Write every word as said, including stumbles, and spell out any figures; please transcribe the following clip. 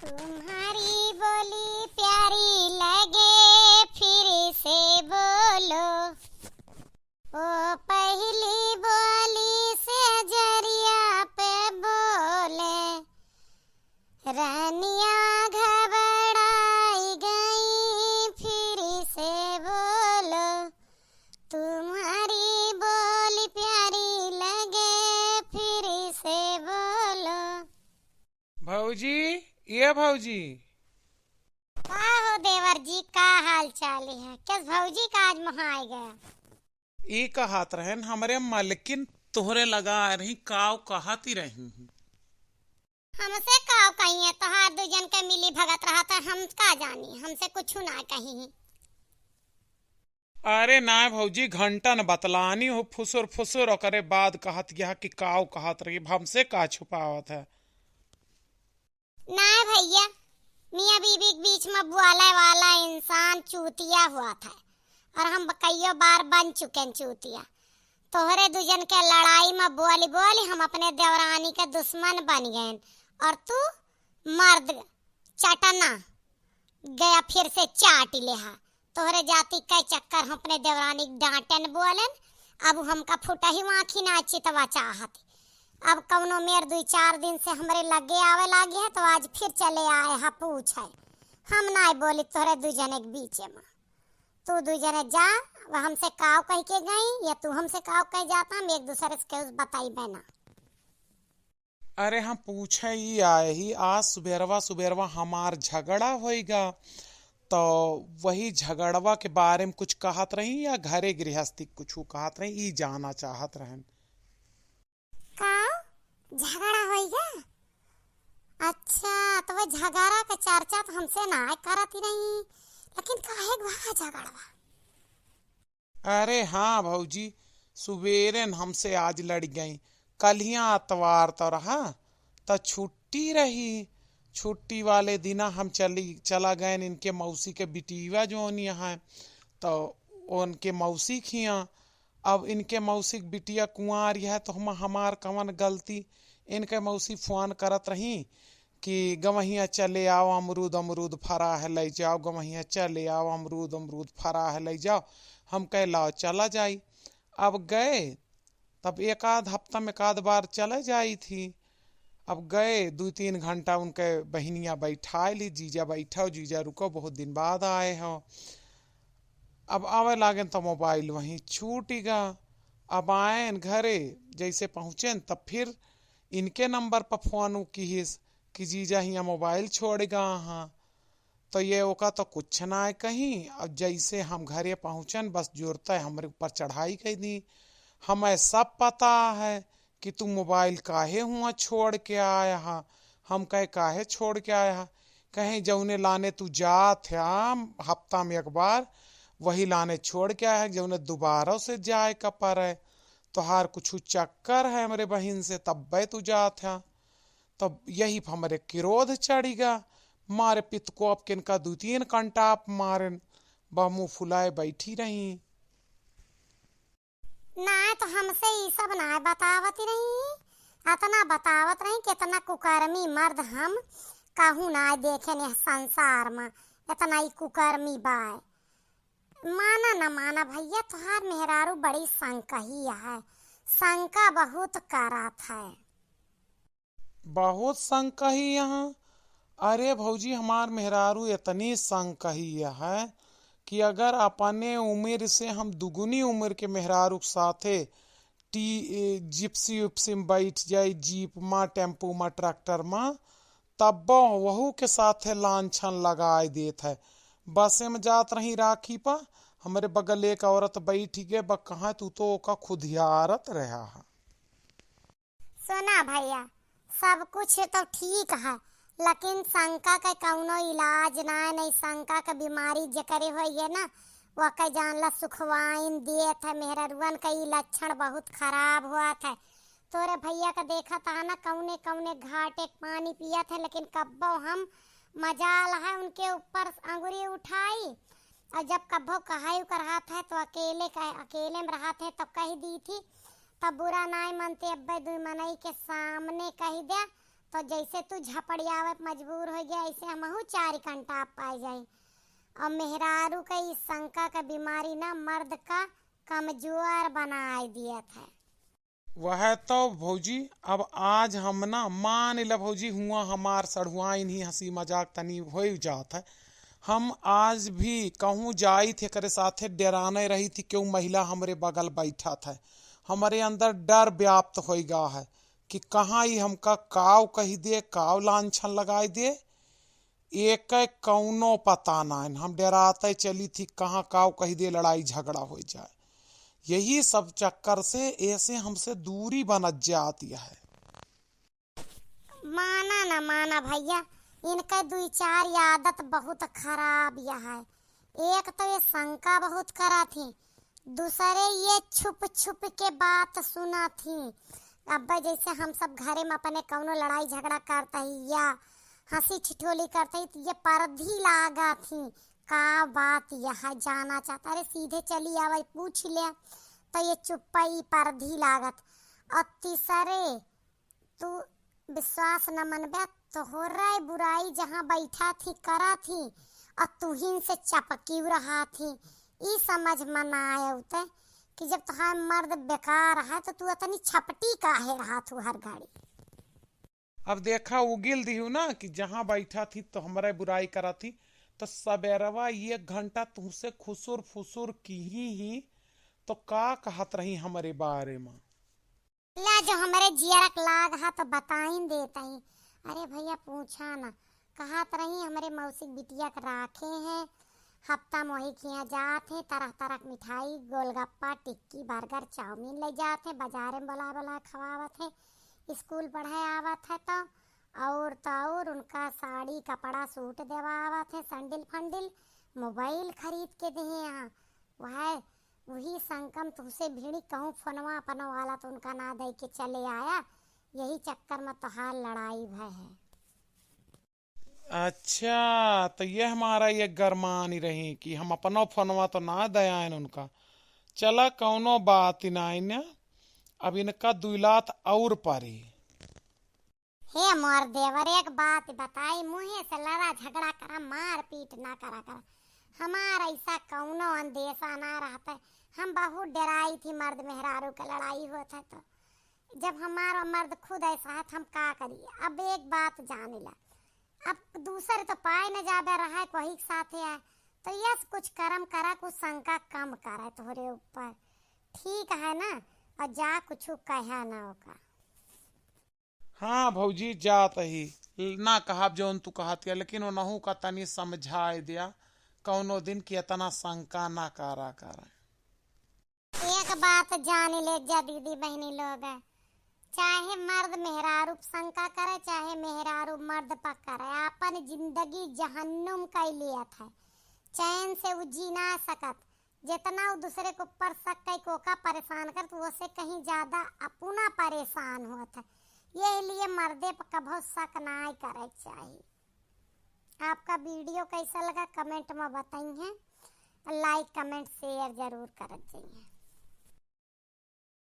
तुम्हारी बोली प्यारी लगे, फिर से बोलो। ओ पहली बोली से जरिया पे बोले, रनिया घबराई गई, फिर से बोलो। तुम्हारी बोली प्यारी लगे, फिर से बोलो। भौजी, ए भौजी। का हो देवर जी, का हाल चाल है? कस भौजी का आज मोहाय गया? ई कहत रहन, हमरे मलकिन तोहरे लगा रही, काव कहत ही रही। हमसे काव कही है, तोहार दू जन के मिली भगत रहत है, हम का जानी, हमसे कुछ ना कही। अरे नाय भौजी, घंटन बतलानी हो फुसुर फुसुर, ओकरे बाद कहत यह कि काव कहत रही, अब हमसे का छुपावत है? नाय भैया, मियाँ बीबी के बीच में बोले वाला इंसान चूतिया हुआ था, और हम कइयो बार बन चुके हैं चूतिया। तोहरे दुजन के लड़ाई में बोली बोली हम अपने देवरानी के दुश्मन बन गए, और तू मर्द चटना गया फिर से चाट लेहा। तोहरे जाति के चक्कर हम अपने देवरानी के डांटेन बोलेन, अब हमका फुटही आँखी ना चितवा चाहत। अब कौनो मेर दुई चार दिन से हमरे लगे आवे लागी है, तो आज फिर चले आए हा पूछे। हम नाय बोली तोहरे दू जने के बीचे में। तू दू जने जा, अब हमसे काव कह के गई या तू हमसे काव कह जाता, हम एक दूसरे से केहू से बताइबे ना। अरे हम पूछे ही आए ही, आज सुबेरवा सुबेरवा हमार झगड़ा होइगा, तो वही झगड़वा के बारे में कुछ कहत रही या घरे गृहस्थी कुछ कहत रही, ई जाना चाहत रहन। का झगड़ा होइगा? अच्छा, तो वह झगड़ा के चर्चा तो हमसे ना करत ही रही, लेकिन काहे के बा झगड़वा? अरे हाँ भौजी, सुबेरे न हमसे आज लड़ गई। कलिया अतवार तो रहा, त छुट्टी रही। छुट्टी वाले दिना हम चली, चला गए इनके मौसी के बिटिया जौन यहाँ, तो उनके मौसी खिया। अब इनके मौसी के बिटिया कुंवार यह, तो हम, हमार कवन गलती? इनके मौसी फोन करत रही कि गवहिया चले आओ, अमरूद, अमरूद फरा है, ले जाओ, गवहिया चले आओ, अमरूद, अमरूद फरा है, ले जाओ। हम कहे, लाओ, चला जाई। अब गए, तब एक आध हफ्ता में एक आध बार चले जाई थी। अब गए, दू तीन घंटा उनके बहिनिया बैठाए ली, जीजा बैठो, जीजा रुको, बहुत दिन बाद आए हो। अब आवे लागेन तो मोबाइल वहीं छूट गा। अब आएन घरे, जैसे पहुँचेन तब फिर इनके नंबर पर फोन उ किहिस कि जीजा हियाँ मोबाइल छोड़ गा हाँ। तो ये ओका तो कुछ ना कहीं। अब जैसे हम घरे पहुँचन, बस जुरते हमरे ऊपर चढ़ाई कर दी। हमें सब पता है कि तू मोबाइल काहे हुआ छोड़ के आया हा। हम कहे, काहे छोड़ के आया हा? कहे, जौने लाने तू जात है हफ्ता में एक बार, वही लाने छोड़ के आया है, जौने दोबारा से जाए का पड़े। तोहार कुछ चक्कर है हमरे बहिन से, तब्बे तू जात है। तब यही पे हमरे क्रोध चढ़ी गा, मारे पितकोप के इनका दू तीन कंटाप मारेन, बा मुँह फुलाए बैठी रही। नाय तो हमसे ई सब नाय बतावत रही, अतना बतावत रही कि इतना कुकर्मी मर्द हम कहूँ नाय देखेन यह संसार में, इतना ई कुकर्मी बाय। माना न माना भैया, तोहार मेहरारू बड़ी संकही है, संका बहुत करत है। बहुत संकही यहाँ। अरे भौजी, हमार मेहरारू इतनी संकही है कि अगर अपने उम्र से हम दुगुनी उम्र के मेहरारू के साथे टी-, ए, जिप्सी उप्सी में बैठ जाई, जीप मा, टेम्पू मा, ट्रैक्टर मा, तब्बो वहू के साथे लांछन लगाए देत है। बसे में जात रही राखी पा, हमरे बगल एक औरत बैठ गए, बा कहाँ तू तो ओका खुदियारत रहा है। सुना भैया, सब कुछ तो ठीक है, लेकिन शंका के कौनो इलाज ना है, नहीं शंका के बीमारी जेकरे होइए ना, वके जान ला सुखवाइन दिए थे। मेहररुअन के ई लक्षण बहुत खराब हुआ थे। तोरे भैया के देखत है ना, कौने कौने घाटे पानी पियत है, लेकिन कब्बो हम मजाल है उनके ऊपर अंगुरी उठाई। और जब कब्बो कहाई कर रहत है तो अकेले कह, अकेले में रहत है तो कह दी थी, तब बुरा नाय मनते, अब्बे दुई मनई के सामने कह दे और जैसे तू झपड़ियावे पे मजबूर होइ गया, ऐसे हमहू चार कंटा पाए जाई। और मेहरारू का ई शंका का बीमारी ना मर्द का कमजोर बनाए दियत है। वह तो भौजी, अब आज हम ना मान ल भौजी, हुआ हमार सढ़ुआइन ही हँसी मजाक तनी होइ जात है। हम आज भी कहूँ जाइत है करे साथे डेराने रही थी, क्यों महिला हमरे बगल बैठत है। हमरे अंदर डर व्याप्त होइ गा है कि कहाँ ई हमका काव कहि दे, काव लांछन लगाए दे। एक कौनो पता नाइन, हम डेराते चली थी कहाँ काव कहि दे, लड़ाई झगड़ा होइ जाए। यही सब चक्कर से ऐसे हमसे दूरी बनत जात है। माना ना माना भैया, इनका दुई चार आदत बहुत खराब यह है। एक तो ये शंका बहुत करा थी, दूसरे ये छुप छुप के बात सुना थी। अब जैसे हम सब घरे में अपने कौनो लड़ाई झगड़ा करता ही या हँसी ठिठोली करता ही, तो ये परधी लागा थी, का बात यह जाना चाहता, अरे सीधे चली आवे, पूछ ले, तो ये चुप्पा ई परधी लागत। और तीसरे तू विश्वास न मनबे, तोहरे बुराई जहाँ बैठा थी, करा थी, और तुहिन से चपकी रहा थी। ई समझ में ना आए उते कि जब तोहार मर्द बेकार है, तो तू इतनी छपटी काहे रहा थू हर घड़ी? अब देखा, उगिल दिहू ना कि जहाँ बैठा थी, तो हमरे बुराई करा थी, तो सबेरवा एक घंटा तुमसे खुसुर फुसुर की ही, तो का कहत रही हमरे बारे में? ला जो हमरे जियरक लाग हा तो बताइन देत ही। अरे भैया पूछा ना, कहत रही हमरे मौसी बिटिया के राखे हैं, हफ्ता मोही खिया जात हैं, तरह तरह के मिठाई, गोलगप्पा, टिक्की, बर्गर, चाउमीन ले जात हैं, बाजारे में बोला बोला खवावत हैं, स्कूल पढ़े आवत है तो, और तो और उनका साड़ी कपड़ा सूट देवावत हैं, सैंडल फंडिल, मोबाइल खरीद के दिए हैं। वह वही संकम तुमसे भिड़ी कहूँ फोनवा अपनो वाला तो उनका ना दे के चले आया, यही चक्कर में तोहार लड़ाई भय है। अच्छा, तो ये हमारा ये गरमानी रही कि हम अपनो फोनवा तो ना दयाइन उनका। चला, कौनो बात ही ना, अब इनका दुई लात और पारी। हे मोर देवर, एक बात बताई, मुँहे से लड़ा झगड़ा करा, मार पीट ना करा करा। हमार ऐसा कौनो अंदेशा ना रहता है। हम बहुत डराई थी मर्द मेहरारू के लड़ाई होत है तो। जब हमार मर्द खुद ऐसा है तो हम का करी? अब एक बात जान ला, अब दूसर तो पाए न जाबे रहा है, कोई के साथे है, तो यस कुछ करम करा, कुछ शंका कम करा तोहरे ऊपर, ठीक है ना? और जा कुछ कहा ना ओका। हाँ भौजी, जात ही, ना कहब जौन तू कहत या, लेकिन ओनहू का तनी समझाए दिया कौनो दिन कि इतना शंका ना करा करा। एक बात जान ले जा दीदी बहनी लोग, चाहे मर्द मेहरारू प शंका करे, चाहे मेहरारू मर्द प करे, आपन जिंदगी जहन्नुम कइ लियत है, चैन से उ जी ना सकत। जितना उ दूसरे के ऊपर शक कइ के ओका परेशान करत, वो से कहीं ज्यादा अपना परेशान होत है। यही लिए मर्दे प कभो शक ना करे चाहिए। आपका वीडियो कैसा लगा कमेंट में बताइए, लाइक कमेंट शेयर जरूर करत जाइए।